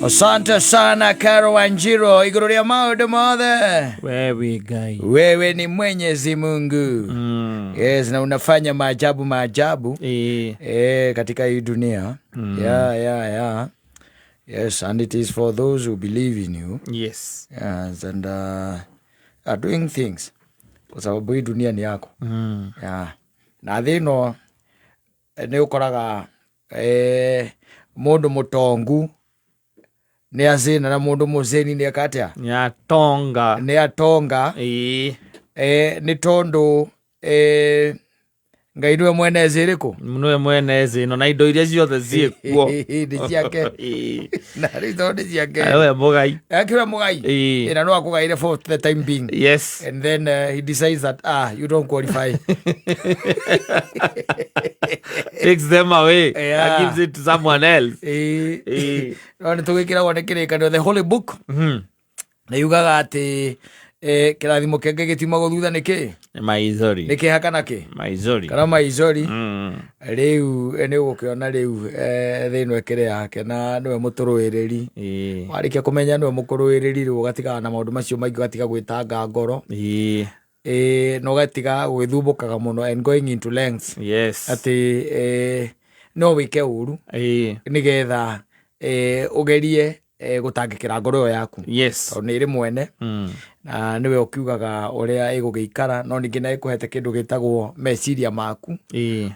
Asante sana Caro Wanjiru, igũrũ rĩa maũndũ mothe. Wewe Ngai. Wewe ni Mwenyezi Mungu. Yes, na unafanya maajabu maajabu katika hii dunia. Yeah. Yes, and it is for those who believe in you. Yes, and are doing things. Kwa sababu hii dunia ni yako. Yeah. Na thĩ ĩno nĩ ũkoraga mũndũ mũtongu nĩ acĩna na mũndũ mũcĩni nĩ eka atĩa? Nĩ atonga. Nĩ atonga. Nĩ tondũ Ngai nĩwe mwene thĩ ĩrĩkũ? Nĩwe mwene thĩ ĩno na indo iria ciothe ciĩkuo. Nĩ ciake. Na rĩu tondũ nĩ ciake. Nĩwe mũgai. Akĩwe mũgai. Na no akũgaire for the time being. And then he decides that you don't qualify. Takes them away. And gives it to someone else. No nĩ tũgĩkĩragwo nĩ kĩrĩkanĩro, the holy book. Na yugaga atĩ kĩrathimo kĩa Ngai gĩtiumagwo thutha nĩ kĩ? Nĩ maithori. Nĩ kĩeha kana kĩ? Maithori. Kana maithori. Rĩu nĩ ũgũkĩona rĩu thĩ ĩno ĩkĩrĩ yake na nĩwe mũtũrũĩrĩri. Warĩkia kũmenya nĩwe mũkũrũĩrĩri rĩu ũgatigana na maũndũ macio maingĩ, ũgatiga gwĩtanga ngoro. Na ũgatiga gwĩthumbũkaga mũno and going into lengths. Atĩ no wĩke ũru nĩgetha ũgerie gũtangĩkĩra ngoro ĩyo yaku. Tondũ nĩ ĩrĩ mwene. Na nĩwe ũkiugaga ũrĩa ĩgũgĩikara, no ningĩ nĩ ĩkũhete kĩndũ gĩtagwo meciria maku.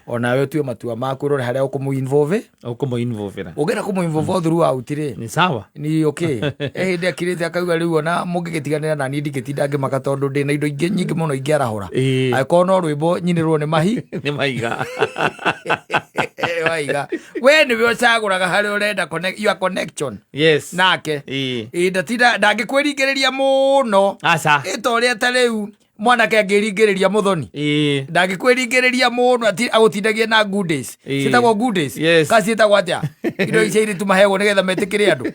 Onawe ũtue matua maku, ũrore harĩa ũkũmũ-involve. Ũkũmũ-involve-ra. Ũngĩenda kũmũ-involve throughout rĩ. Nĩ sawa. Ni okay. Hĩndĩ akirĩte akauga rĩu ona mũngĩgĩtiganĩra na niĩ ndingĩtinda ngĩmaka tondũ ndĩna indo ingĩ nyingĩ mũno ingĩarahũra. Angĩkorwo no rwĩmbo nyinĩrwo nĩ mahi. Nĩ maiga. Waiga. We nĩwe ũcagũraga harĩa ũrenda your connection. Nake. Ndatinda ndangĩkwĩringĩrĩria mũno. Aca. Ĩ ta ũrĩa ta rĩu mwanake angĩringĩrĩria mũthoni. Ndangĩkwĩringĩrĩria mũno agũtindagie na good days. Ciĩtagwo good days? Ka ciĩtagwo atĩa? Indo ici airĩtu maheagwo nĩgetha metĩkĩre andũ.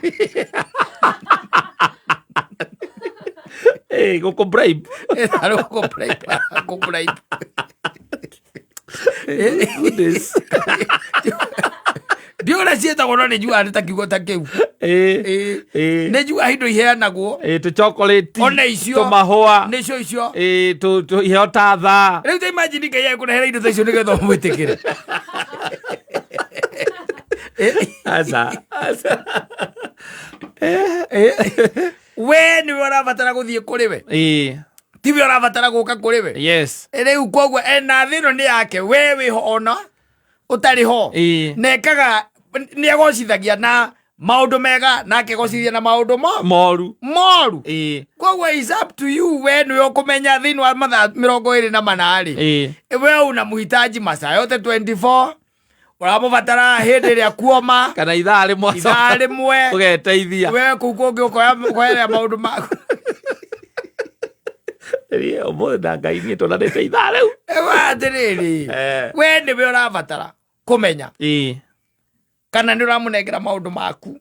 Gũkũ bribe. Arĩ gũkũ bribe, gũkũ bribe. Good days. Ndiũĩ ũrĩa ciĩtagwo no nĩ njugaga nĩ ta kiugo ta kĩu. Nĩ njugaga indo iheanagwo. Tũ chocolate, Ona icio. tũmahũa. Nĩcio icio. Iheo ta thaa. Rĩu ta imagine Ngai agĩkũrehera indo ta icio nĩgetha ũmwĩtĩkĩre. Aca, aca. We nĩwe ũrabatara gũthiĩ kũrĩ we. Tiwe ũrabatara gũka kũrĩ we. Rĩu koguo na thĩ ĩno nĩ yake, we wĩho ona ũtarĩ ho. Na ekaga, nĩ agocithagia na maũndũ mega na akegocithia na maũndũ Moru. Moru. Koguo is up to you, we nĩwe ũkũmenya thĩinĩ wa mathaa mĩrongo ĩrĩ na mana rĩ. We unamhitaji masaa yote 24. Ũramũbatara hĩndĩ ĩrĩa kuoma. Kana ithaa rĩmwe. Ithaa rĩmwe. Ũgeteithia. We kũu kũngĩ ũkoya maũndũ maku. Ĩĩ, ũmũthĩ na Ngai niĩ tuonanĩte ithaa rĩu. Ewa atĩrĩrĩ. We nĩwe ũrabatara kũmenya. Kana nĩ ũramũnengera maũndũ maku.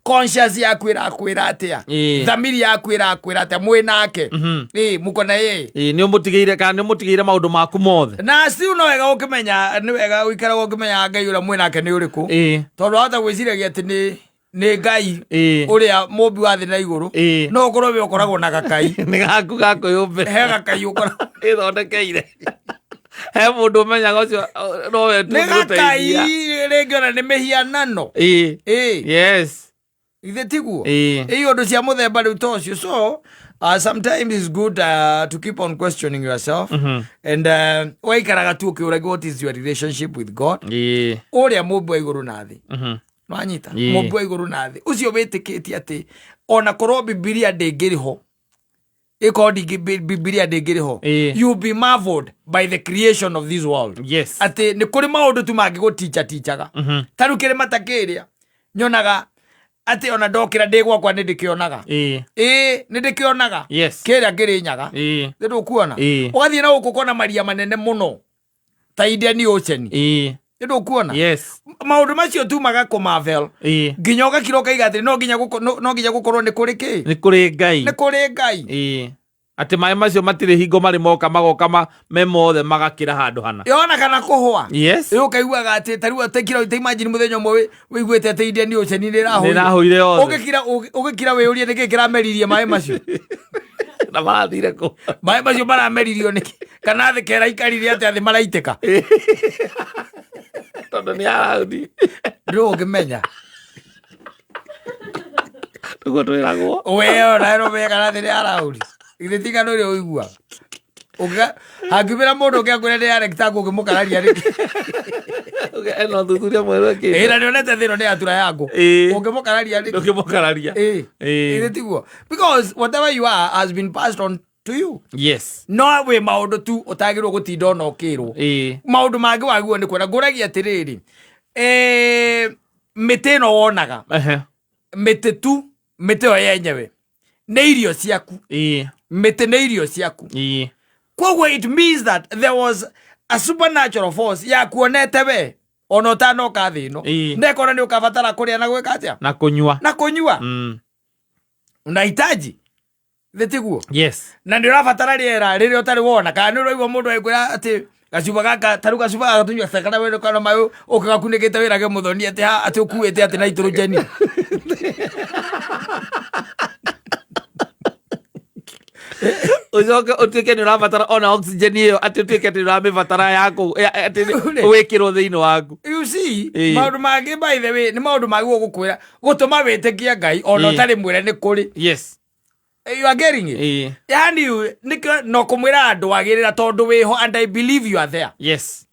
Conscience yaku ĩrakwĩra atĩa? Thamiri yaku ĩrakwĩra atĩa mwĩ nake? Mũko na yeye. Nĩ ũmũtigĩire kana nĩ ũmũtigĩire maũndũ maku mothe? Na still no wega ũkĩmenya, nĩ wega ũikaraga ũkĩmenyaga Ngai ũrĩa mwĩ nake nĩ ũrĩkũ. Tondũ wahota gwĩciragia atĩ nĩ Ngai ũrĩa mũmbi wa thĩ na igũrũ. No ũkorwo we ũkoragwo na gakai. Nĩ gaku ga kwĩyũmbĩra. He gakai ũkoragwo. Ĩthondekeire. He mũndũ ũmenyaga ũcio, no we tu Nĩ gakai ũngĩgũteithia. rĩngĩ ona nĩ mĩhianano. Ithe tiguo? Ũndũ cia mũthemba rĩu ta ũcio. So, sometimes it's good to keep on questioning yourself. And waikaraga tu ũkĩũragia what is your relationship with God? Ũrĩa mũmbi wa igũrũ na thĩ. Nwanyita? Mũmbi wa igũrũ na thĩ. Ũcio wĩtĩkĩtie atĩ ona korwo Bibilia ndĩngĩrĩ ho. Ĩkorwo Bibilia ndĩngĩrĩ ho. You be marveled by the creation of this world. Atĩ nĩ kũrĩ maũndũ tu mangĩgũticha tichaga. Ta rĩu kĩrĩma ta kĩrĩa nyonaga atĩ ona ndokĩra ndĩ gwakwa nĩ ndĩkĩonaga. Nĩ ndĩkĩonaga. Kĩrĩa kĩrĩnyaga. Nĩ ndũkuona? Ũgathiĩ na gũkũ ũkona maria manene mũno ta Indian Ocean. Nĩ ndũkuona? Maũndũ macio tu magakũ marvel. Nginya ũgakira ũkaiga atĩ no nginya gũkorwo nĩ kũrĩ kĩ? Nĩ kũrĩ Ngai. Nĩ kũrĩ Ngai. Atĩ maĩ macio matirĩ hingo marĩ moka magoka me mothe magakĩra handũ hana. Yona kana kũhũa. Yes. Ĩ ũkaiguaga atĩ ta rĩu atĩ kira ta imagine mũthenya ũmwe wĩiguĩte atĩ Indian Ocean nĩ Nĩ ĩrahũire yothe. Ũgĩkira wĩyũrie nĩkĩ kĩrameririe maĩ macio. Na marathire kũ? Maĩ macio marameririo nĩkĩ? Kana thĩ keraikarire atĩa thĩ maraitĩka? Tondũ nĩ araudi. Ndũ ũngĩmenya. Tũguo twĩragwo. We ona ĩno menya kana thĩ nĩ arauri. Githĩ ti ng'ano ĩrĩa ũiguaga? Hangiumĩra mũndũ ũngĩ akwĩre nĩ ya rectangle ũngĩmũkararia nĩkĩ? Ena ũthuthuria mwerũ ekĩte. Ĩ na nĩonete thĩ ĩno nĩ yatura yangu. Ĩ. Ũngĩmũkararia nĩkĩ? Ndũngĩmũkararia. Ĩ. Ĩ. Githĩ tiguo? Because whatever you are has been passed on to you. Yes. No wĩ maũndũ tu ũtagĩrĩirwo gũtinda ona ũkĩrwo. Ĩ. Maũndũ mangĩ wagĩrĩirwo nĩ kuona. Ngũragia atĩrĩrĩ, mĩtĩ ĩno wonaga, mĩtĩ tu, mĩtĩ ĩyo yenyewe nĩ irio ciaku. Ĩ. Mĩtĩ nĩ irio ciaku. Ĩ. Koguo it means that there was a supernatural force yakuonete we ona ũtanoka thĩ ĩno. Ĩ. Ndekona nĩ ũkabatara kũrĩa na gwĩka atĩa? Na kũnyua. Na kũnyua. Unahitaji. Thĩ tiguo? Yes. Na nĩ ũrabatara rĩera rĩrĩa ũtarĩ wona, kana nĩ ũraigua mũndũ agĩkwĩra atĩ gacuba gaka, ta rĩu gacuba gaka tũnyua kana wĩra kana maĩ ũkĩgakunĩkĩte wĩrage mũthoni atĩ ha, atĩ ũkuĩte atĩ nitrogen. Ũcoke ũtuĩke nĩ ũrabatara ona oxygen ĩyo, atĩ ũtuĩke atĩ nĩ ũramĩbatara ya atĩ Rĩu-rĩ. wĩkĩrwo thĩinĩ waku. You see, Ĩĩ. maũndũ mangĩ by the way, nĩ maũndũ mangĩ gũgũkwĩra gũtũma wĩtĩkie Ngai ona Ĩĩ. ũtarĩ mwĩre nĩ kũrĩ. Yes. You are getting it? Ĩĩ. Yani nĩkĩo no kũmwĩra andũ agĩrĩra tondũ wĩho and I believe you are there. Yes.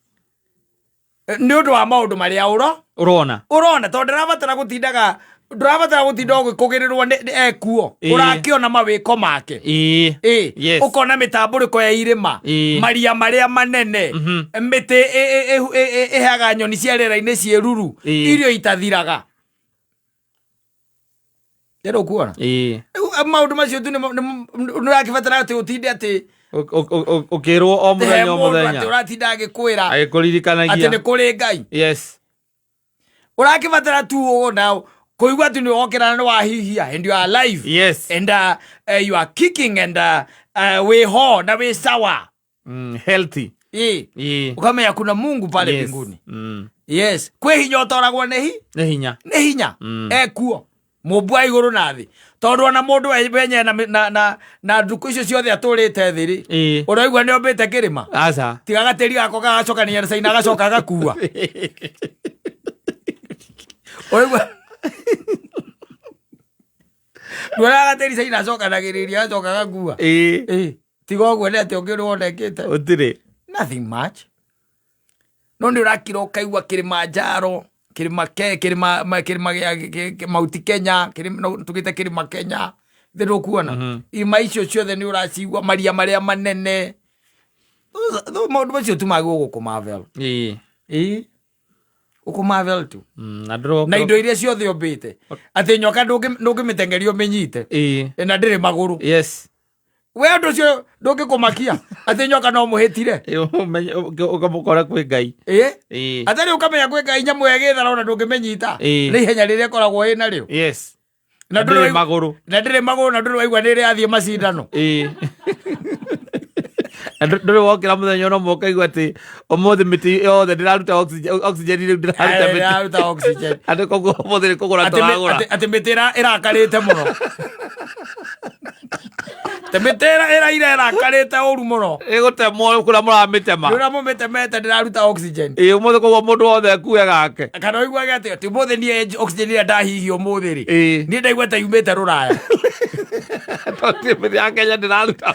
Nĩ ũndũ wa maũndũ marĩa ũrona. Ũrona tondũ ndũrabatara gũtindaga, ndũrabatara gũtinda ũgĩkũgĩrĩrwo nĩ ekuo. Ĩĩ. Ũrakĩona mawĩko make. Ĩĩ. Ĩĩ. Yes. Ũkona mĩtambũrĩko ya irĩma. Ĩĩ. Maria marĩa manene. Mĩtĩ ĩheaga nyoni cia rĩera-inĩ ciĩruru. Ĩĩ. Irio itathiraga. Ndĩrĩ ũkuona? Ĩĩ. Rĩu, maũndũ macio tu nĩ ũrakĩbatara atĩ ũtinde atĩ Ũkĩrwo o he mũthenya o mũndũ mũthenya. atĩ ũratinda agĩkwĩra Agĩkũririkanagia. atĩ nĩ kũrĩ Ngai. Yes. Ũrakĩbatara tu ũguo kũigua tu nĩ wokĩra na nĩ wahihia and you are alive. Yes. And you are kicking and wĩ ho na wĩ sawa. Healthy. Ĩĩ. Ĩĩ. Ũkamenya kuna Mungu pale Yes. mbinguni. Yes. Kwĩ hinya ũtoragwo nĩ Nĩ hinya. Nĩ hinya. Ekuo. Mũmbi wa igũrũ na thĩ. Tondũ ona mũndũ wenyewe na ndukũ icio ciothe atũrĩte thĩ rĩ. Ĩĩ. Ũraigua nĩ ombĩte kĩrĩma. Aca. Tiga gatĩri gako gagacokania na caina agacoka agakua. Ũraigua? Ndwara gatĩri caina acokanagĩrĩria agacoka agakua. Ĩĩ. Ĩĩ. Tiga ũguo nĩ atĩ ũngĩ ũrĩ wonekete. Ũtirĩ. Nothing much. No nĩ ũrakira ũkaigua Kilimanjaro, kĩrĩma ke, kĩrĩma, ma, kĩrĩma gĩa, gĩ, gĩ, Mount Kenya, kĩrĩma, no, tũgĩte kĩrĩma Kenya. Thĩ ndũkuona? Irĩma icio ciothe nĩ ũracigua, maria marĩa manene. Maũndũ macio tu magĩrĩirwo gũkũ Marvel. Ĩĩ. Ĩĩ. Gũkũ Marvel tu. Na ndũroka. Na indo iria ciothe ũmbĩte. Atĩ nyoka ndũngĩmĩtengeria ũmĩnyite. Ĩĩ. Na ndĩrĩ magũrũ. Yes. We ũndũ ũcio ndũngĩkũmakia atĩ nyoka no mũhĩtire. Ĩĩ, ũkamũkora kwĩ Ngai. Ĩĩ. Ĩĩ. Atarĩ ũkamenya kwĩ Ngai nyamũ ĩgĩthara ona ndũngĩmĩnyita. Ĩĩ. Nĩ ihenya rĩrĩa ĩkoragwo ĩ narĩo. Yes. Na Ndĩrĩ magũrũ. Na ndĩrĩ magũrũ na ndũrĩ waigua nĩ ĩrĩ yathiĩ macindano. Ĩĩ. Na ndũrĩ wokĩra mũthenya ũno ũmwe ũkaigua atĩ ũmũthĩ mĩtĩ yothe ndĩraruta oxygen rĩu ndĩraruta Ĩĩ, mĩtĩ. ndĩraruta oxygen. Atĩ koguo ũmũthĩ nĩ kũgũra Atĩ tũragũra. mĩtĩ ĩrakarĩte mũno. Atĩ mĩtĩ ĩraira ĩrakarĩte ũru mũno. Ĩgũtemwo kũrĩa mũramĩtema. Nĩ ũrĩa mũmĩtemete ndĩraruta oxygen. Ĩĩ, ũmũthĩ koguo mũndũ wothe akue gake. Kana ũiguage atĩ atĩ ũmũthĩ niĩ oxygen ĩrĩa ndahihia ũmũthĩ rĩ. Ĩĩ. Niĩ ndaigua ta yumĩte rũraya. Tondũ mĩtĩ ya Kenya ndĩraruta.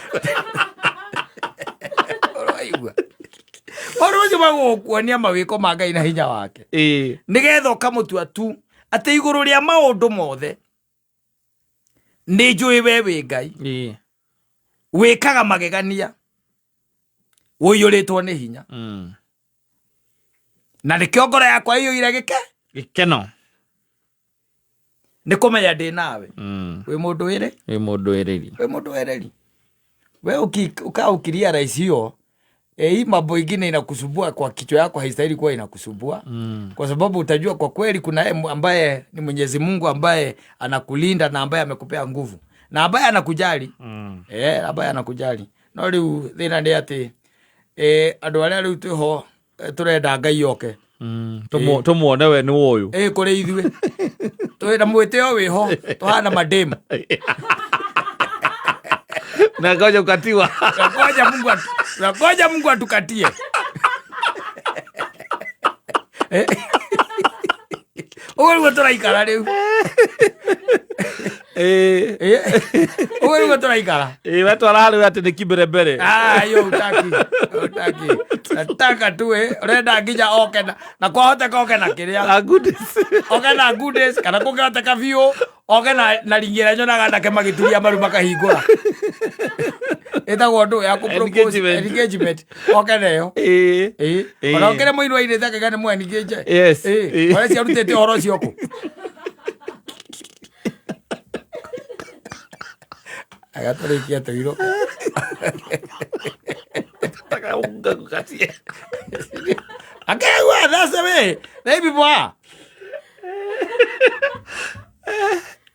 Ũraigua? Maũndũ macio magũkuonia mawĩko ma Ngai na hinya wake. Ĩĩ. Nĩgetha ũkamũtua tu atĩ igũrũ rĩa maũndũ mothe nĩ njũĩ we wĩ Ngai. Ĩĩ. Wĩkaga magegania. Ũiyũrĩtwo nĩ hinya. Na nĩkĩo ngoro yakwa ĩiyũire gĩke? Gĩkeno. Nĩ kũmenya ndĩ nawe. Wĩ mũndũ wĩrĩ? Wĩ mũndũ wĩrĩri. Wĩ mũndũ wĩrĩri. We ukaa ukilia rais hiyo, hii mambo ingine inakusumbua kwa kichwa yako haistahili kuwa inakusumbua. Kwa sababu utajua kwa kweli kuna yeye ambaye ni Mwenyezi Mungu ambaye anakulinda na ambaye amekupea nguvu. Na ambaye anakujali. Eh, ambaye anakujali. No rĩu thĩna nĩ atĩ andũ arĩa rĩu twĩho tũrenda Ngai oke. Tũmuone we nĩ ũyũ. Ĩ kũrĩ ithuĩ twĩna mwĩtĩo wĩho tũhana mademu. Na ngoja ukatiwa. Ngoja Mungu atukatie. Ũguo nĩguo tũraikara rĩu. Ũguo nĩguo tũraikara. Ĩ wetwara harĩ atĩ nĩ kimbere mbere. Ah, yo utaki. Utaki. Nataka tu urenda nginya oke na kwahoteka oke na kĩrĩa. Na goodies. Oke na goodies kana kũngĩhoteka biũ oke na ringi ĩrĩa nyonaga anake magĩturia maru makahingũra. Ĩtagwo ndũ ya kũ-propose, Engagement. engagement. Oke nayo. Ĩ. Ĩ. Ona ũkĩrĩ mũirũ airĩte akauga nĩ mũ-engage. Yes. Ĩ. Ĩ. Ũrĩa ciarutĩte ũhoro ũcio kũ? Agatũrĩkia tũirũke. Akegua, that's the way. They people are.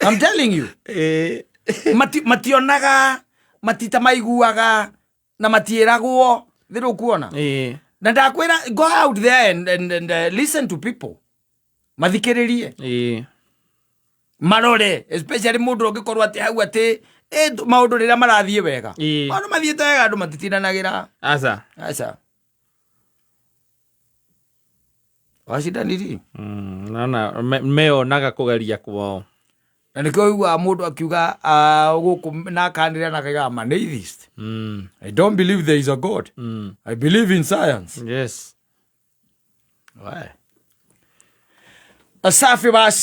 I'm telling you. Mationaga, matita maiguaga, na matiĩragwo thĩ rũkuona. Na ndakwĩra, go out there and listen to people. Mathikĩrĩrie. Marore, especially mũndũ ũngĩkorwo atĩ hau atĩ maũndũ rĩrĩa marathiĩ wega. Maũndũ mathiĩte wega andũ matitindanagĩra. Aca. Aca. Wacindaniri? Naona meonaga kũgeria kwao. Na nĩkĩo ũiguaga mũndũ akiuga gũkũ na akanĩrĩra na akauga, I'm an atheist. I don't believe there is a God. I believe in science. Yes. Why? Asafi basi.